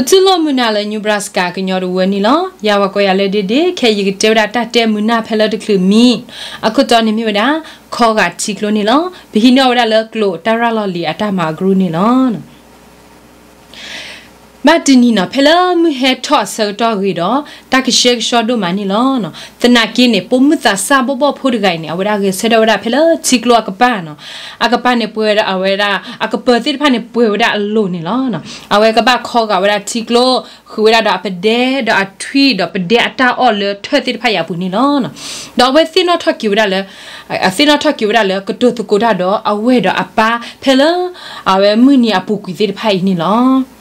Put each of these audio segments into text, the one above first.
စံလီၤမုၢ်နၤလၢ Nebraska ကညီတဝၢန့ၣ်လီၤ. ယဝဲကိးယၤလၢ ဒ့ဒ့, ခဲအံၤယကတဲဝဲဒၣ်တၢ်တဲမုာ်နၢ်ဖဲလၢတချုးမံ, အခိၣ်တီန့ၣ်မ့ၢ်ဝဲဒၣ် ခီဂာ်ထံကျိန့ၣ်လီၤ. ပဟံးန့ၢ်ဝဲဒၣ်လၢကျိာ်တၢ်ရၤလီၤလံၤအတၢ်မၤအကရူၢ်န့ၣ်လီၤ. ဘၣ်တနံၤနီၤ ဖဲလၢမုၢ်ဟဲထီၣ်အဆၢကတီၢ်အဂ့ၤဒီး တၢ်ကဆှဲကဆှီဒိၣ်မးန့ၣ်လီၤ. သနာ်က့န့ၣ် ပိာ်မုၣ်သးစၢ်ဘီၣ်ဘီၣ်ဖိတဂၤအံၤန့ၣ် အဝဲဒၣ်ဂဲၤဆၢထၢၣ်ဝဲဒၣ်ဖဲလၢထံကျိအကပၤနီၤ, အကပၤန့ၣ်ပှဲၤဝဲဒၣ်အဝဲဒၣ် အကပၤသ့ၣ်တဖၣ်န့ၣ်ပှဲၤဝဲဒၣ်အလိၤန့ၣ်လီၤ. အဝဲကဘၣ်ခီဂာ်ဝဲဒၣ်ထံကျိ ဃုာ်ဝဲဒၣ်ဒီးအပဒဲဒီးအထွံၣ်ဒီးပဒဲအတၢ်အီၣ်လၢထၢၣ်သ့ၣ်တဖၣ်အံၤအပူၤန့ၣ်လီၤ. ဒီးအဝဲသ့ၣ်နီၣ်ထီၣ်က့ၤဝဲဒၣ်လၢ အသ့ၣ်နီၣ်ထီၣ်က့ၤဝဲဒၣ်လၢ ကတိၤသကိးတၢ်ဒီးအဝဲၢ်ဒီးအပၢ် ဖဲလၢ အဝဲမုၢ်နံၤအပူၤကွံာ်သ့ၣ်တဖၣ်အံၤန့ၣ်လီၤ.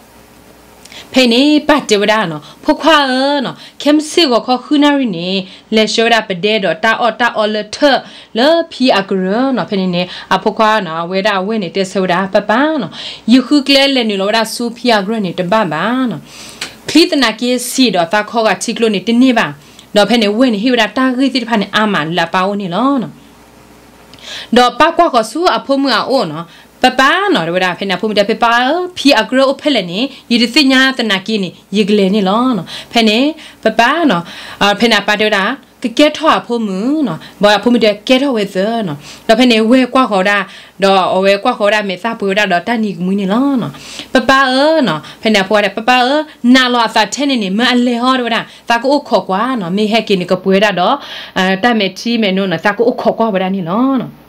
ဖဲန့ၣ်ပၢ်တဲဝဲဒၣ်နီၤ, ဖိခွါဧၢနီၤ, ခဲမုၢ်ဆ့ၣ်ဂီၤခီဃုနၣ်ရံၣ်န့ၣ် လဲၤဆှၢဝဲဒၣ်ပဒဲဒီးတၢ်အီၣ်တၢ်အီလၢထၢၣ်လၢဖံအကရၢနီၤ. ဖဲန့ၣ်န့ၣ် အဖိခွါနီၤ အဝဲဒၣ်အဝဲၢ်န့ၣ်တဲဆၢဝဲဒၣ် ပၢ်ပၢ်နီၤ, ယဃုကျဲလဲၤနုာ်လီၤဝဲဒၣ်ဆူဖံအကရၢၢ်န့ၣ်တဘၣ်ဘၣ်နီၤ. ချံသနာ်က့ဆံးဒီးသးခီဂာ်ထံကျိန့ၣ်တန့ၢ်ဘၣ်. ဒီးဖဲန့ၣ်ဝဲၢ်န့ၣ်ဟ့ၣ်ဝဲဒၣ်တၢ်ဂ့ၢ်သ့ၣ်တဖၣ်န့ၣ်အါမးလၢအပၢ်အိၣ်န့ၣ်လီၤ. ဒီးပၢ်ကွၢ်ဃီၤဆူအဖိမုၣ်အအိၣ်နီၤ, ပၢ်ပၢ်နီၤ တဲဝဲဒၣ် ဖဲန့ၣ်အဖိမုၣ်တဲ ပၢ်ပၢ်ဧၢ, ဖံအကရၢၢ်အိၣ်ဖဲလဲၣ်န့ၣ် ယတသ့ၣ်ညါသနာ်က့န့ၣ် ယကလဲၤန့ၣ်လီၤ. ဖဲန့ၣ် ပၢ်ပၢ်နီၤ, ဖဲန့ၣ်အပၢ်တဲဝဲဒၣ် ကကဲထီၣ်အဖိမုၣ်နီၤ, ဘၣ်အဖိမုၣ်တဲကဲထီၣ်ဝဲသၢနီၤ. ဒီးဖဲန့ၣ်ဝဲၢ်ကွၢ်ဃီၤဝဲဒၣ်, ဒီးအဝဲကွၢ်ဃီၤဝဲဒၣ်မဲာ်သၣ်ပှဲၤဝဲဒၣ်ဒီးတၢ်နံၤကမှံန့ၣ်လီၤ. ပၢ်ပၢ်ဧၢနီၤ, ဖဲန့ၣ်အဖိခွါတဲ ပၢ်ပၢ်ဧၢ, နာ်လီၤအသးထဲန့ၣ်န့ၣ် မၢအလဲၤဟီတဲဝဲဒၣ်, သးကအိၣ်ခိးကွၢ်နီၤ, မ့ၢ်ဟဲက့ၤန့ၣ်ကပှဲၤဝဲဒၣ်ဒီး တၢ်မဲာ်ထံမဲာ်နိနီၤ, သးကအိၣ်ခိးကွၢ်ဝဲဒၣ်န့ၣ်လီၤ.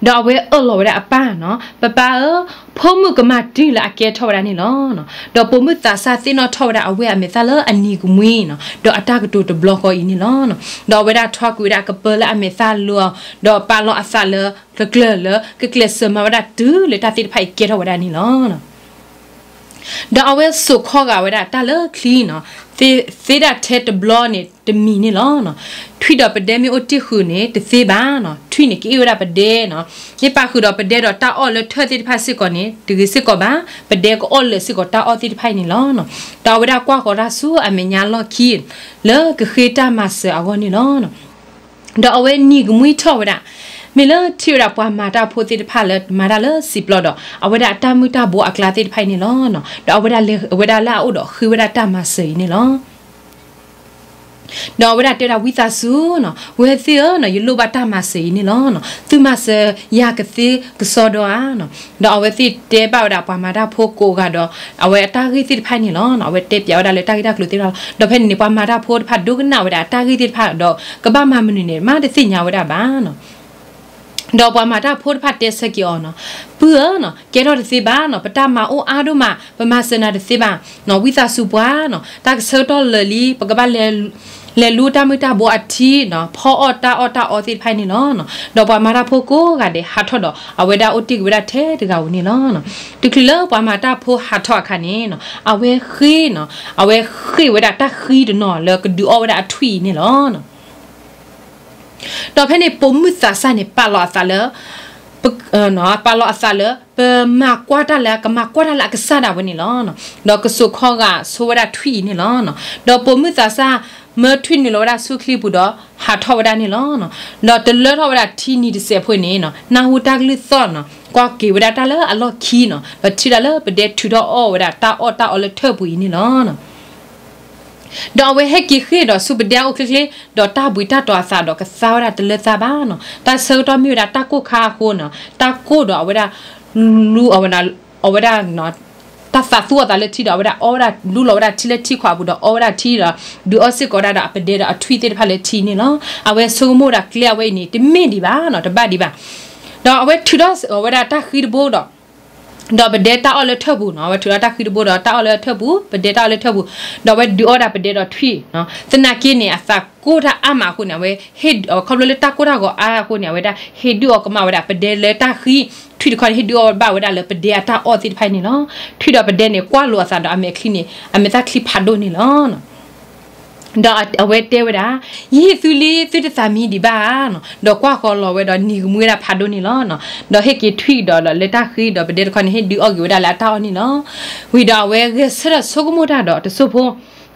ဒီးအဝဲအၢၣ်လီၤဝဲဒၣ်အပၢ်နီၤ, ပၢ်ပၢ်ဧၢ, ဖိမုၣ်ကမၤတုၤလၢအကဲထီၣ်ဝဲဒၣ်န့ၣ်လီၤ. ဒီးပိာ်မုၣ်သးစၢ်သ့ၣ်နီၣ်ထီၣ်ဝဲဒၣ်အဝဲၢ်အမဲာ်သၣ်လၢအနံၤကမှံနီၤ, ဒီးအတၢ်ကတိၤတဘျီဃီအံၤန့ၣ်လီၤ. ဒီးအဝဲဒၣ်ထွါကွံာ်ဝဲဒၣ်အကပၤလၢအမဲာ်သၣ်လိၤ, ဒီးပာ်လီၤအသးလၢ ကကျၢၤလၢ ကကျဲးစၢးမၤဝဲဒၣ်တုၤလၢတၢ်သ့ၣ်တဖၣ်အံၤကဲထီၣ်ဝဲဒၣ်န့ၣ်လီၤ. ဒီးအဝဲစိာ်ခီဂာ်ဝဲဒၣ်တၢ်လၢချံနီၤ, သ့ဒၣ်ထဲတဘျီန့ၣ်တမံၤန့ၣ်လီၤ. ထွံၣ်ဒီးပဒဲမ့ၢ်အိၣ်တ့ၢ်ဃုာ်န့ၣ် တသ့ဘၣ်နီၤ, ထွံၣ်န့ၣ်ကအ့ၣ်ဝဲဒၣ်ပဒဲနီၤ, မ့ၢ်ပာ်ဃုာ်ဒီးပဒဲဒီးတၢ်အီၣ်လၢထၢၣ်သ့ၣ်တဖၣ်စ့ၢ်ကီးန့ၣ် တဂ့ၤစ့ၢ်ကီးဘၣ်, ပဒဲကအီၣ်လၢာ်စ့ၢ်ကီးတၢ်အီၣ်သ့ၣ်တဖၣ်အံၤန့ၣ်လီၤ. ဒီးအဝဲဒၣ်ကွၢ်ဃီၤတၢ်ဆူအမဲာ်ညါလီၢ်ခံ လၢကဃ့တၢ်မၤစၢၤအဂီၢ်န့ၣ်လီၤ. ဒီးအဝဲနံၤကမှံထီၣ်ဝဲဒၣ်, မ့ၢ်လၢထံၣ်ဝဲဒၣ်ပှၤမၤတၢ်ဖိသ့ၣ်တဖၣ်လၢမၤတၢ်လၢစံာ်ပျီဒီး အဝဲဒၣ်အတၢ်မုၢ်တၢ်ဘိအကျါသ့ၣ်တဖၣ်အံၤန့ၣ်လီၤ. ဒီးအဝဲဒၣ်လဲၤဝဲဒၣ်လၢအအိၣ်ဒီးဃ့ဝဲဒၣ်တၢ်မၤစၢၤအံၤန့ၣ်လီၤ. ဒီးအဝဲဒၣ်တဲဝဲဒၣ် ဝံသးစူၤနီၤ, ဝဲၢ်သ့ၣ်ဧၢနီၤ, ယလိၣ်ဘၣ်တၢ်မၤစၢၤအံၤန့ၣ်လီၤ. သုမၤစၢၤယၤကသ့ကစီဒီဧါနီၤ. ဒီးအဝဲသ့ၣ်တဲဘၣ်ဝဲဒၣ်ပှၤမၤတၢ်ဖိကိးဂၤဒီး အဝဲအတၢ်ဂ့ၢ်သ့ၣ်တဖၣ်န့ၣ်လီၤ. အဝဲတဲပၠးဝဲဒၣ်လၢတၢ်ဂ့ၢ်တၢ်ကျိၤသ့ၣ်တဖၣ်လီၤ. ဒီးဖဲန့ၣ်န့ၣ် ပှၤမၤတၢ်ဖိတဖၣ်ဒိကနၣ်ဝဲဒၣ်အတၢ်ဂ့ၢ်သ့ၣ်တဖၣ်ဒီး ကဘၣ်မၤမနုၤန့ၣ် မးတသ့ၣ်ညါဝဲဒၣ်ဘၣ်နီၤ. ဒီးပှၤမၤတၢ်ဖိတဖၣ်တဲဆၢက့ၤအီၤနီၤ, ပုၢ်ဧၢနီၤ, ကဲထီၣ်တသ့ဘၣ်နီၤ, ပတၢ်မၤအိၣ်အါဒိၣ်မး, ပမၤစၢၤနၤတသ့ဘၣ်နီၤ, ဝံသးစူၤပှၤနီၤ, တၢ်ကဆၢကတီၢ်လၢာ်လံ, ပကဘၣ်လဲၤလူတၢ်မုၢ်တၢ်ဘိအထံနီၤ, ဖီအီၣ်တၢ်အီၣ်တၢ်အီသ့ၣ်တဖၣ်န့ၣ်လီၤ. ဒီးပှၤမၤတၢ်ဖိကိးဂၤဒဲးဟးထီၣ်ဒီး အဝဲဒၣ်အိၣ်တ့ၢ်က့ၤဝဲဒၣ်ထဲတဂၤဧိၤန့ၣ်လီၤ. တချုးလၢပှၤမၤတၢ်ဖိဟးထီၣ်အခါန့ၣ်နီၤ, အဝဲဃ့နီၤ, အဝဲဃ့ၢ်ဝဲဒၣ်တၢ်ဃံတနီၤလၢကဒုးအီၣ်ဝဲဒၣ်အထွံၣ်အံၤန့ၣ်လီၤ. ဒီးဖဲန့ၣ်ပိာ်မုၣ်သးစၢ်န့ၣ် ပာ်လီၤအသးလၢ ပာ်လီၤအသးလၢ ပမၤကွၢ်တၢ်လၢ ကမၤကွၢ်တၢ်လၢအကစၢ်ဒၣ်ဝဲန့ၣ်လီၤ. ဒီးကစိာ်ခီဂာ်ဆိဝဲဒၣ်ထွံၣ်အံၤန့ၣ်လီၤ. ဒီးပိာ်မုၣ်သးစၢ်မၢထွံၣ်နုာ်လီၤဝဲဒၣ်ဆူချံပူၤဒီး ဟးထီၣ်ဝဲဒၣ်န့ၣ်လီၤ. ဒီးတလၢထီၣ်ဝဲဒၣ်ထံနံၤတစဲးဖိန့ၣ် နၢ်ဟူတၢ်ကလုၢ်သီၣ်နီၤ, ကွၢ်က့ၤဝဲဒၣ်တၢ်လၢအလီၢ်ခံနီၤ, ဒီးထံၣ်ဒၣ်လၢပဒဲထုးထီၣ်အီၣ်ဝဲဒၣ်တၢ်အီၣ်တၢ်အီလၢထၢၣ်ပူၤအံၤန့ၣ်လီၤ. ဒီးအဝဲဟဲက့ၤဃ့ၢ်ဒီးဆူပဒဲအိၣ်ချ့ချ့, ဒီးတၢ်ဘှံးတၢ်တီၤအသးဒီးကသါဝဲဒၣ်တလၢသါဘၣ်နီၤ. တၢ်ဆၢကတီၢ်မ့ၢ်ဝဲဒၣ်တၢ်ကိၢ်ခါအဃိနီၤ, တၢ်ကိၢ်ဒီးအဝဲဒၣ် လူအဝဲဒၣ် အဝဲဒၣ် တၢ်သးသူအသးလၢထံဒီး အဝဲဒၣ်အီဝဲဒၣ် လူလီၤဝဲဒၣ်ထံလၢထံခွးပူၤဒီးအီဝဲဒၣ်ထံဒီး ဒုးအီၣ်စ့ၢ်ကီးဝဲဒၣ်ဒီးအပဒဲဒီးအထွံၣ်သ့ၣ်တဖၣ်လၢထံန့ၣ်လီၤ. အဝဲဆိကမိၣ်ဝဲဒၣ်ကျဲအဝဲအံၤန့ၣ် တမ့ၢ်ဒံးဘၣ်နီၤ, တဘၣ်ဒံးဘၣ်. ဒီးအဝဲထုးထီၣ်အဝဲဒၣ်တၢ်ဃံတဘိဒီး ဒီးပဒဲတၢ်အီၣ်လၢထၢၣ်ပူၤနီၤ, အဝဲထုးထီၣ်တၢ်ဃံတဘိဒီးတၢ်အီၣ်လၢထၢၣ်ပူၤ, ပဒဲတၢ်အီၣ်လၢထၢၣ်ပူၤ, ဒီးအဝဲဒုးအီၣ်ဒၣ်ပဒဲဒီးထွံၣ်နီၤ. သနာ်က့န့ၣ် အသးကိၢ်တၢ်အါမးအဃိန့ၣ် အဝဲ ခီဖျိလၢတၢ်ကိၢ်တၢ်ဂီၤအါအဃိန့ၣ် အဝဲဒၣ်ဟ့ၣ်ဒုးအီၣ်ကမၣ်ဝဲဒၣ်ပဒဲလၢတၢ်ဃံ, ထွံၣ်တခီန့ၣ် ဟ့ၣ်ဒုးအီၣ်ဘၣ်ဝဲဒၣ်လၢပဒဲအတၢ်အီၣ်သ့ၣ်တဖၣ်အံၤန့ၣ်လီၤ. ထွံၣ်ဒီးပဒဲန့ၣ် ကွၢ်လိာ်အသးဒီးအမဲာ်ချံန့ၣ် အမဲာ်သၣ်ချံဖးဒိၣ်န့ၣ်လီၤ. ဒီးအဝဲတဲဝဲဒၣ်, ယဟ့ၣ်သုလံ သုတသးမံဒံးဘၣ်ဧါနီၤ. ဒီးကွၢ်ဃီၤလီၤဝဲဒီးနံၤကမှံဝဲဒၣ်ဖးဒိၣ်န့ၣ်လီၤ. ဒီးဟ့ၣ်က့ၤထွံၣ်ဒီးလၢတၢ်ဃံဒီးပဒဲတခီန့ၣ် ဟ့ၣ်ဒုးအီၣ်က့ၤဝဲဒၣ်လၢအတၢ်အီၣ်န့ၣ်လီၤ. ဝံၤဒီးအဝဲဂဲၤဆၢထၢၣ်ဆိကမိၣ်တၢ်ဒီးတစိၢ်ဖိ,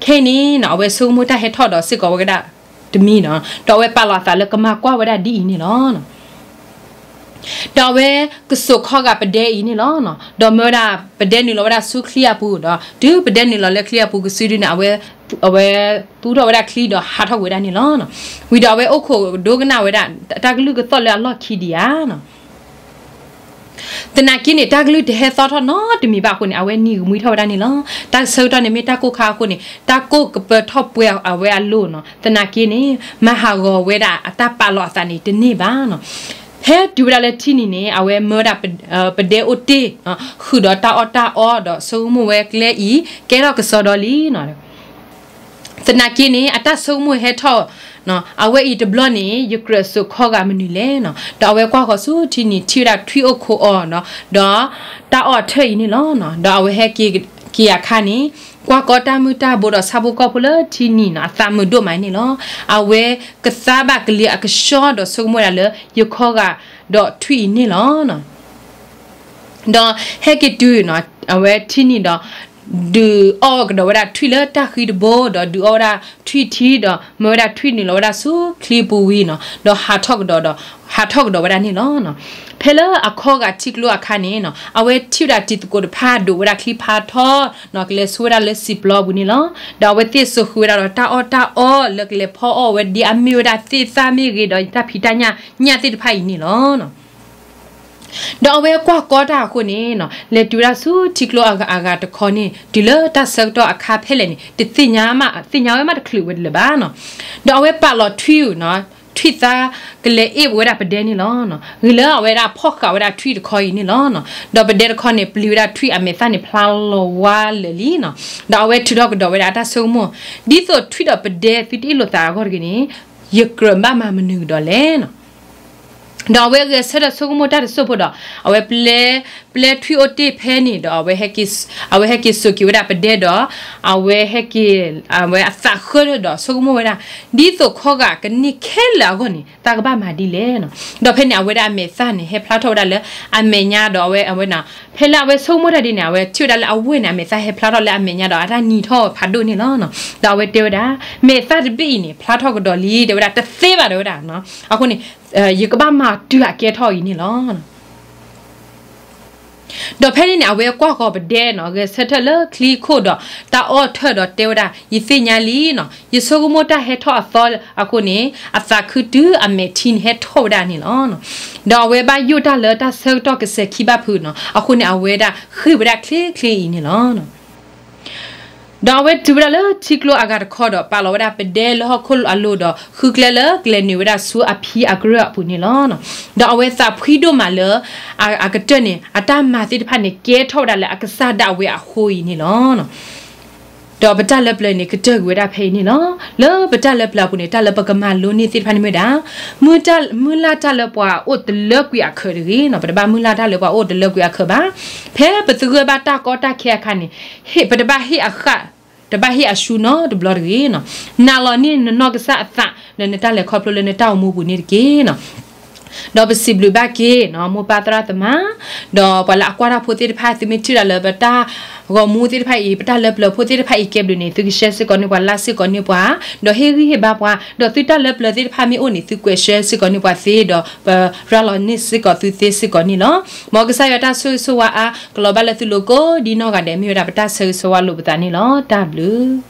ခဲအံၤန့ၣ်နီၤ အဝဲဆိကမိၣ်တၢ်ဟဲထီၣ်ဒီးစ့ၢ်ကီးဝဲဒၣ်တမံၤနီၤ, ဒီးအဝဲပာ်လီၤအသးလၢကမၤကွၢ်ဝဲဒၣ်ဒ်အံၤန့ၣ်လီၤ. ဒီးအဝဲကစိာ်ခီဂာ်ပဒဲအံၤန့ၣ်လီၤ. ဒီးမၢဝဲဒၣ်ပဒဲနုာ်လီၤဝဲဒၣ်ဆူချံအပူၤဒီး တုၤပဒဲနုာ်လီၤလၢချံအပူၤကစုဒုန့ၣ် အဝဲ အဝဲသူထီၣ်ဝဲဒၣ်ချံဒီးဟးထီၣ်ကွံာ်ဝဲဒၣ်န့ၣ်လီၤ. ဝံၤဒီးအဝဲအိၣ်ခိးဒိကနၣ်ဝဲဒၣ် တၢ်ကလုၢ်ကသီၣ်လၢအလီၢ်ခံဒံးဧါ သနာ်က့န့ၣ် တၢ်ကလုၢ်တဟဲသီထီၣ်နီတမံၤဘၣ်အဃိန့ၣ် အဝဲနံၤကမှံထီၣ်ဝဲဒၣ်န့ၣ်လီၤ. တၢ်ဆၢကတီၢ်န့ၣ်မ့ၢ်တၢ်ကိၢ်ခါအဃိန့ၣ် တၢ်ကိၢ်ကပၢၤထီၣ်ပှဲၤအဝဲအလိၤနီၤ. သနာ်က့န့ၣ် မၤဟးဂီၤဝဲဒၣ်အတၢ်ပာ်လီၤအသးန့ၣ်တန့ၢ်ဘၣ်နီၤ. ဖဲတုၤဝဲဒၣ်လၢထံနံၤန့ၣ် အဝဲမၢဝဲဒၣ် ပဒဲအိၣ်တ့ၢ် ဃုာ်ဒီးတၢ်အီၣ်တၢ်အီဒီးဆိကမိၣ်ဝဲကျဲအံၤ ကဲထီၣ်ကစီဒီလံနီၤ. သနာ်က့န့ၣ် အတၢ်ဆိကမိၣ်ဟဲထီၣ် အဝဲအံၤတဘျီန့ၣ် ယကြၢးစိာ်ခီဂာ်မနုၤလဲၣ်နီၤ. ဒီးအဝဲကွၢ်ဃီၤဆူထံနံၤ ထံၣ်ဝဲဒၣ်ထွံၣ်အိၣ်ခိးအီၤနီၤ ဒီးတၢ်အီၣ်အထၢၣ်အံၤန့ၣ်လီၤ. ဒီးအဝဲဟဲက့ၤအခါန့ၣ် ကွၢ်ကီတၢ်မုၢ်တၢ်ဘိဒီးဆၣ်ဖိကီၢ်ဖိလၢထံနံၤနီၤ အသးမုာ်ဒိၣ်မးန့ၣ်လီၤ. အဝဲကသါဘၣ်ကလံၤအကဆှီဒီးဆိကမိၣ်ဝဲဒၣ်လၢ ယခီဂာ်ဒီးထွံၣ်အံၤန့ၣ်လီၤ. ဒီးဟဲက့ၤတုၤ အဝဲထံနံၤဒီး ဒုးအီၣ်ကဒီးဝဲဒၣ်ထွံၣ်လၢတၢ်ဃံတဘိ ဒီးဒုးအီၣ်ဝဲဒၣ်ထွံၣ်ထံဒီးမၢဝဲဒၣ်ထွံၣ်နုာ်လီၤဝဲဒၣ်ဆူချံပူၤဝံၤနီၤ ဒီးဟးထီၣ်ကဒီးဒီး ဟးထီၣ်ကဒီးဝဲဒၣ်န့ၣ်လီၤ. ဖဲလၢအခီဂာ်ထံကျိအခါန့ၣ်နီၤ အဝဲထံၣ်ဝဲဒၣ်တံၤသကိးတဖၣ်ဒိးဝဲဒၣ်ချံဖးထီနီၤ ကလဲၤဆူဝဲဒၣ်လၢစံာ်ပျီပူၤန့ၣ်လီၤ. ဒီးအဝဲသ့ၣ်စိာ်ဃုာ်ဝဲဒၣ်ဒီးတၢ်အီၣ်တၢ်အီလၢကလဲၤဖီအီၣ်ဝဲဒ်အမ့ၢ်ဝဲဒၣ်သ့ၣ်သၣ်မ့ၢ်ဂ့ၤဒီးတၢ်ဖံးတၢ်ညၣ်ညၣ်သ့ၣ်တဖၣ်အံၤန့ၣ်လီၤ. ဒီးအဝဲကွၢ်ကီတၢ်အဃိန့ၣ်နီၤ လဲၤတုၤဝဲဒၣ်ဆူထံကျိအဂၤတခီန့ၣ် တုၤလၢတၢ်ဆၢကတီၢ်အခါဖဲလဲၣ်န့ၣ် တသ့ၣ်ညါမး သ့ၣ်ညါဝဲမးတချုးဝဲလၢၤဘၣ်နီၤ. ဒီးအဝဲပာ်လီၤထွံၣ်နီၤ ထွံၣ်သါကလဲၤအ့ၣ်ဝဲဒၣ်ပဒဲန့ၣ်လီၤ. ဂ့ၤလၢအဝဲဒၣ်ဖီၣ်ဃာ်ဝဲဒၣ်ထွံၣ်တခီအံၤန့ၣ်လီၤ. ဒီးပဒဲတခီန့ၣ် ပျံၤဝဲဒၣ်ထွံၣ်အမဲာ်သၣ်န့ၣ်ဖျါလီၤဝါလၢာ်လံနီၤ. ဒီးအဝဲထုးထီၣ်ကဒီးဝဲဒၣ်အတၢ်ဆိကမိၣ် ဒ်သိးထွံၣ်ဒီးပဒဲသုတအ့ၣ်လိာ်သးအဂီၢ်တဂ့ၤန့ၣ် ယကြၢးဘၣ်မၤမနုၤကဒီးလဲၣ်နီၤ. ဒီးအဝဲဂဲၤဆၢထၢၣ်ဆိကမိၣ်တၢ်တစိၢ်ဖိဒီး အဝဲပျဲ ပျဲထွံၣ်အိၣ်တ့ၢ်ဖဲန့ၣ်ဒီး အဝဲဟဲက့ၤစိာ်က့ၤဝဲဒၣ်ပဒဲဒီး အဝဲဟဲက့ၤ အဝဲအသးဃၢထၢၣ်ဒီးဆိကမိၣ်ဝဲဒၣ် ဒ်သိးခီဂာ်ကန့ၢ်ခဲလၢာ်အဂီၢ်န့ၣ် တၢ်ကဘၣ်မၤဒ်လဲၣ်နီၤ. ဒီးဖဲန့ၣ် အဝဲဒၣ်အမဲာ်သၣ်န့ၣ် ဟဲဖျါထီၣ်ဝဲဒၣ်လၢအမဲာ်ညါဒီးအဝဲ အဝဲနီၤ ဖဲလၢအဝဲဆိကမိၣ်တၢ်ဒ်န့ၣ် အဝဲထံၣ်ဝဲဒၣ်လၢအဝဲၢ်န့ၣ် အမဲာ်သၣ်ဟဲဖျါထီၣ်လၢအမဲာ်ညါဒီး အတၢ်နံၤထီၣ်ဖးဒိၣ်န့ၣ်လီၤ. ဒီးအဝဲတဲဝဲဒၣ် မဲာ်သၣ်တဘ့ၣ်အံၤန့ၣ် ဖျါထီၣ်ကဒီးလံ တဲဝဲဒၣ် တသ့ဘၣ်တဲဝဲဒၣ်နီၤ. အဃိန့ၣ် ယကဘၣ်မၤတုၤအကဲထီၣ်အံၤန့ၣ်လီၤ. ဒီးဖဲန့ၣ်န့ၣ် အဝဲကွၢ်ဃီၤပဒဲနီၤ ဂဲၤဆၢထၢၣ်လၢချံခိၣ်ဒီး တၢ်အီၣ်ထၢၣ်ဒီးတဲဝဲဒၣ် ယသ့ၣ်ညါလံနီၤ ယဆိကမိၣ်တၢ်ဟဲထီၣ်အသီအဃိန့ၣ် အသးခုတုၤအမဲာ်ထံန့ၣ်ဟဲထီၣ်ဝဲဒၣ်န့ၣ်လီၤ. ဒီးအဝဲဘၣ်ယိၣ်တၢ်လၢတၢ်ဆၢကတီၢ်ကစဲၤခံဘၣ်ဖုးနီၤ အဃိန့ၣ် အဝဲဒၣ်ဃ့ၢ်ဝဲဒၣ်ချ့ချ့အံၤန့ၣ်လီၤ. ဒီးအဝဲတုၤဝဲဒၣ်လၢထံကျိအဂၤတခီဒီး ပာ်လီၤဝဲဒၣ်ပဒဲလၢဟီၣ်ခိၣ်အလိၤဒီး ဃုကျဲလၢကလဲၤနုာ်ဝဲဒၣ်ဆူအဖံအကရၢၢ်အပူၤန့ၣ်လီၤ. ဒီးအဝဲသးဖှံဒိၣ်မးလၢ အကတၢၢ်န့ၣ် အတၢ်မၤသ့ၣ်တဖၣ်န့ၣ် ကဲထီၣ်ဝဲဒၣ်လၢအကစၢ်ဒၣ်ဝဲအဃိအံၤန့ၣ်လီၤ. ဒီးပတၢ်လၢပျၢၤန့ၣ် ကတၢၢ်ကွံာ်ဝဲဒၣ်ဖဲအံၤန့ၣ်လီၤ. လၢပတၢ်လၢပျၢၤအပူၤန့ၣ် တၢ်လၢပကမၤလိန့ၢ်သ့ၣ်တဖၣ်န့ၣ်မ့ၢ်ဝဲဒၣ် မုၢ်လၢ်တၢ်လၢပှၤအိၣ်တလၢကွံာ်အခၢးတဂ့ၤနီၤ ပတဘၣ်မုၢ်လၢ်တၢ်လၢပှၤအိၣ်တလၢကွံာ်အခၢးဘၣ်. ဖဲပသဂၢၢ်ဘၣ်တၢ်ကီတၢ်ခဲအခါန့ၣ် ဟ့ၣ် ပတဘၣ်ဟ့ၣ်အဃၣ် တဘၣ်ဟ့ၣ်အရှူနီတဘျီတဂ့ၤနီၤ. နာ်လီၤန့ၢ်နနီၢ်ကစၢ်အသး လၢနတၢ်လဲၤခီဖျိလၢနတၢ်အိၣ်မူပူၤန့ၣ်တက့ၢ်နီၤ. ဒီးပစံးဘျုးဘၣ်က့ၤနီၤ မိၢ်ပၢ်သရၣ်သမါ ဒီးပှၤလၢအကွၢ်တၢ်ဖိသ့ၣ်တဖၣ် သုမ့ၢ်ထံၣ်ဒၣ်လၢပတၢ်ဂီၤမူသ့ၣ်တဖၣ်အံၤ ပတၢ်လၢပျၢၤဖိသ့ၣ်တဖၣ်အံၤကဲဘျုးန့ၣ် သုကshareစ့ၢ်ကီးန့ၢ်ပှၤ likeစ့ၢ်ကီးန့ၢ်ပှၤ ဒီးဟ့ၣ်ဂံၢ်ဟ့ၣ်ဘါပှၤ ဒီးသုတၢ်လၢပျၢၤသ့ၣ်တဖၣ်မ့ၢ်အိၣ်န့ၣ် သုကွဲးshareစ့ၢ်ကီးန့ၢ်ပှၤသ့ ဒီးပရၤလီၤန့ၢ်စ့ၢ်ကီးသုသ့စ့ၢ်ကီးန့ၣ်လီၤ. မ်ကစၢ်ယွၤတၢ်ဆိၣ်ဂ့ၤဆိၣ်ဝါအါ ကလီၤဘၣ်လၢသုလိၤကိးဒ်နီၢ်ဂၤဒဲး မ့ၢ်ဝဲဒၣ်ပတၢ်ဆၢဂ့ၤဆၢဝါလိာ်ပသးန့ၣ်လီၤ. တၢ်ဘျုး